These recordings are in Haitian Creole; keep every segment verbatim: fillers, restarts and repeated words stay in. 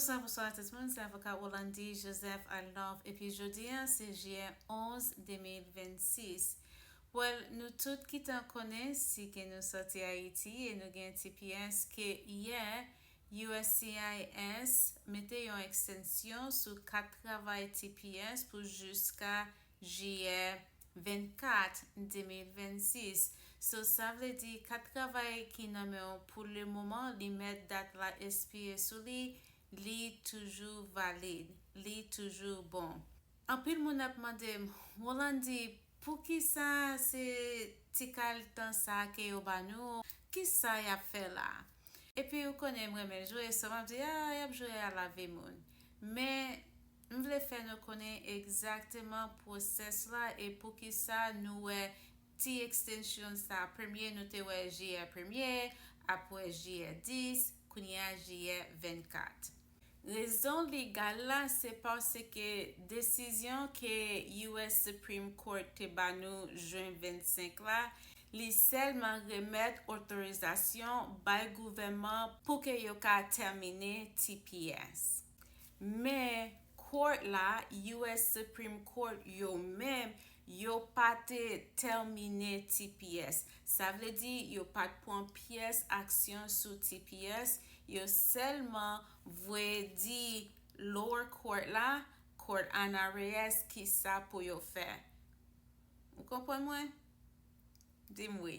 Bonswa, bonswa tout moun, se avoka Rolandi Joseph Alnov, epi jodi a se jiyè onz de mil vennsis. Well, nou tout ki tan konnen, si ke nou sòti Ayiti e nou gen T P S, ke yè U S C I S mete yon ekstensyon sou kat travay T P S pou jiska jiyè vennkat de mil vennsis. So, sa vle di kat travay ki nan men w pou le moman, li mèt dat la espire sou li, li toujou valid, li toujou bon. Anpil moun ap mande m, Rolandi, poukisa se ti kal tan sa ke yo ba nou? Kisa y ap fè la? Epi ou konnen m renmen jwe, so m ap di, a, y ap jwe a lavi moun. Men, m vle fè nou konnen egzakteman pwosès la e poukisa nou wè ti ekstensyon sa. Premye, nou te wè jiyè premye, apre jiyè dis, kounye a jiyè vennkat. Rezon legal la, se paske desizyon ke U S Supreme Court te ba nou jen vennsenk la, li sèlman remèt otorizasyon bay gouvènman pou ke yo ka tèmine T P S. Men, court la, U S Supreme Court, yo menm, yo pa te tèmine T P S. Sa vle di, yo pa t pran pyès aksyon sou T P S, yo sèlman voye di lower court la, Court Ana Reyes, kisa pou yo fè. Ou konprann mwen? Di m wi.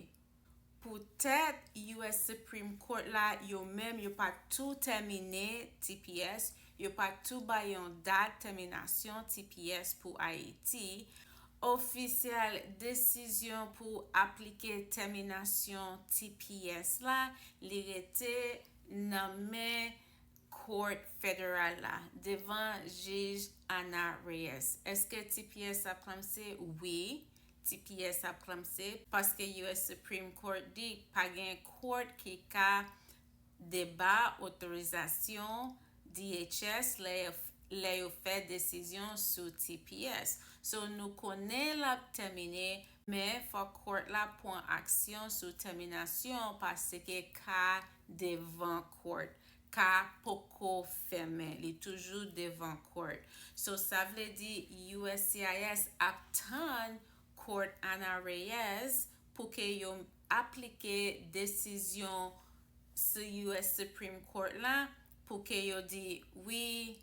Poutèt U S Supreme Court la, yo menm, yo pa t tou tèmine T P S, yo pa t tou bay yon dat tèminasyon T P S pou Ayiti. Ofisyèl desizyon pou aplike tèminasyon T P S la, li rete nan men Court Federal la, devan jij Ana Reyes. Èske T P S ap klamse? Wi, T P S ap klamse, paske U S Supreme Court di pa gen court ki ka deba otorizasyon D H S lè, lè yo fè desizyon sou T P S. So, nou konnen l ap tèmine, men fòk court la pran aksyon sou tèminasyon paske ka devan court, ka poko fèmen, li toujou devan court. So, sa vle di U S C I S ap tann Court Ana Reyes pou ke yo aplike desizyon sou U S Supreme Court la, pou ke yo di, wi,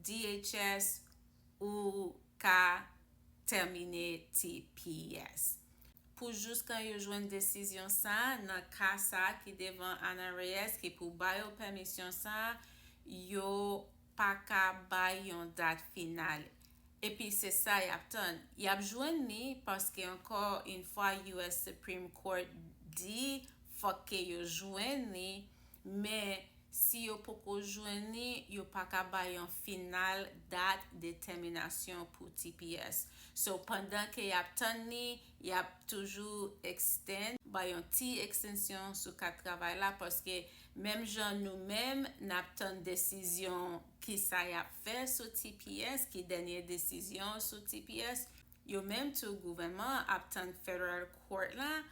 D H S ou ka tèmine T P S. Pou jiskan yo jwenn desizyon sa, nan ka sa ki devan Ana Reyes, ki pou ba yo pèmisyon sa, yo pa ka bay yon dat final. Epi se sa y ap tann. Y ap jwenn li paske, ankò yon fwa, U S Supreme Court di fòk ke yo jwenn li, men si yo poko jwenn li, yo pa ka bay yon final dat de tèminasyon pou T P S. So, pandan ke y ap tann li, y ap toujou extend, bay yon ti ekstensyon sou kat travay la, paske menm jan nou menm, n ap tann desizyon ki sa y ap fè sou T P S, ki dènye desizyon sou T P S, yo menm tou gouvènman ap tann Federal Court la,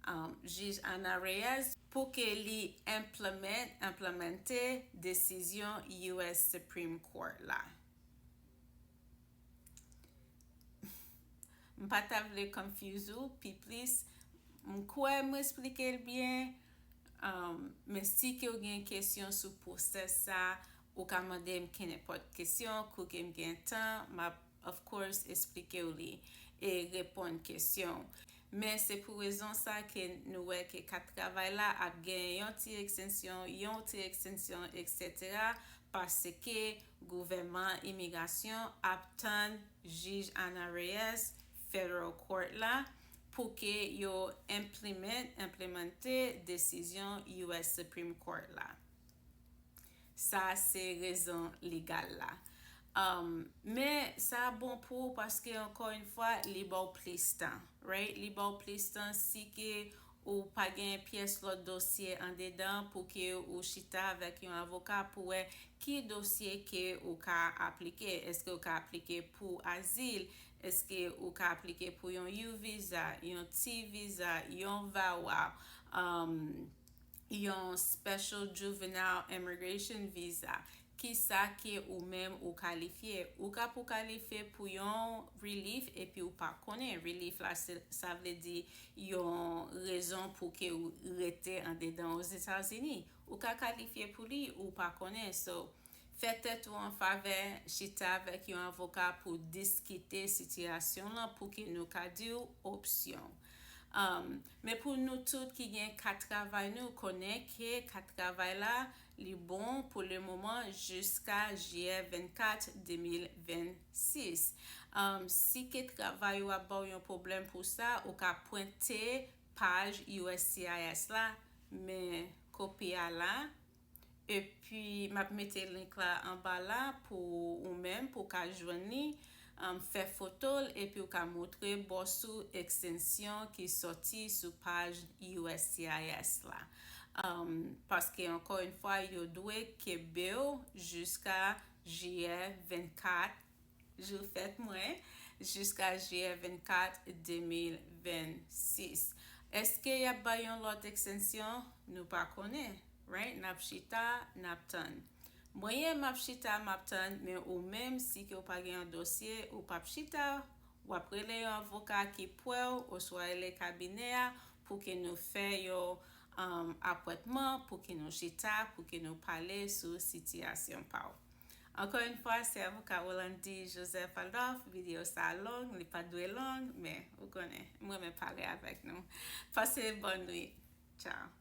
um, jij Ana Reyes, pou ke li implement, implemente desizyon U S Supreme Court la. M pa ta vle confuse ou pi plis. M kwè m esplike l byen. Um, men si ke w gen kesyon sou pwosès sa, ou ka mande m kenenpòt kesyon, kou ke m gen tan, m ap, of course, esplike w li e reponn kesyon w. Men se pou rezon sa ke nou wè ke kat travay la ap gen yon ti ekstensyon, yon ti ekstensyon, etsetera, paske gouvènman imigrasyon ap tann jij Ana Reyes, Federal Court la, pou ke yo implement, implemente desizyon U S Supreme Court la. Sa se rezon legal la. Um, men sa bon pou ou paske, ankò yon fwa, li ba w plis tan, right? Li ba w plis tan si ke ou pa gen pyès lòt dosye andedan pou ke ou chita avèk yon avoka pou wè ki dosye ke ou ka aplike. Èske ou ka aplike pou azil? Èske ou ka aplike pou yon U visa, yon T visa, yon VAWA, um, yon Special Juvenile Immigration Visa? Kisa ke ou menm ou kalifye? Ou ka pou kalifye pou yon relief epi ou pa konnen. Relief la, se, sa vle di yon rezon pou ke ou rete andedan Ozetazini. Ou ka kalifye pou li, ou pa konnen. So, fè tèt ou an favè, chita avèk yon avoka pou diskite sitiyasyon lan pou ke nou ka di w opsyon. Um, men pou nou tout ki gen kat travay, nou konnen ke kat travay la, li bon pou le moman jiska jiyè vennkat, de mil vennsis. Um, si ke travay ou ap ba w yon pwoblèm pou sa, ou ka pwente paj U S C I S la, men kopi a la. Epi, m ap mete link la anba la pou ou menm, pou w ka jwenn li. Um, fè foto l, epi w ka montre bòs ou ekstensyon ki sòti sou paj U S C I S la. Um, paske, ankò yon fwa, yo dwe kenbe w jiska jiyè vennkat, jou fèt mwen, jiska jiyè vennkat, de mil vennsis. Èske y ap bay yon lòt ekstensyon? Nou pa konnen, right? N ap chita, n ap tann. Mwen, m ap chita, m ap tann, men ou menm, si ke w pa gen yon dosye, ou p ap chita, w ap rele yon avoka ki prè w, oswa rele kabinè a, pou ke nou fè yon, um, apwentman, pou ke nou chita, pou ke nou pale sou sitiyasyon pa w. Ankò yon fwa, se avoka Rolandi Joseph Adolphe. Videyo sa long, li pa t dwe long, men ou konnen, m renmen pale avèk nou. Pase bòn nwit. Tchao.